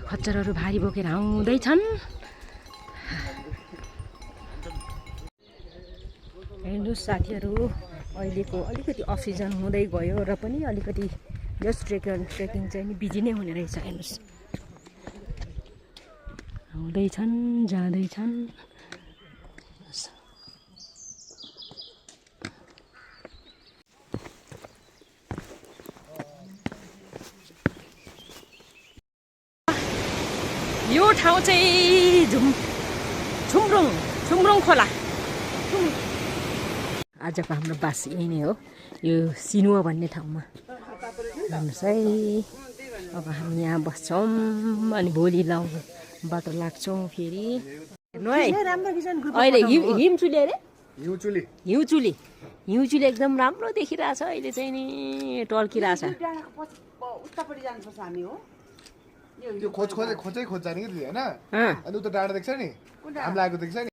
खच्चरहरू भारी बोकेर आउँदैछन्। हेर्नुहोस् साथीहरू, अहिलेको अलिकति अफ सिजन हुँदै गयो र पनि अलिकति यस ट्रेकिङ चाहिँ नि बिजी नै हुने रहेछ। हेर्नुहोस्, आउँदैछन् जाँदैछन्। यो ठाउँ चाहिँ छुम्रुङ खोला। आजको हाम्रो बास यही नै हो, यो सिनुवा भन्ने ठाउँमा। हेर्नुहोस् है, अब हामी यहाँ बस्छौँ अनि भोलि बाटो लाग्छौँ फेरि। हेर्नु है, अहिले हिमचुली अरे हिउँचुली एकदम राम्रो देखिरहेछ। अहिले चाहिँ नि टल्किरहेछ। त्यो खोज जाने कि हैन अनि उता डाँडा देख्छ नि, हाम लागेको देख्छ नि,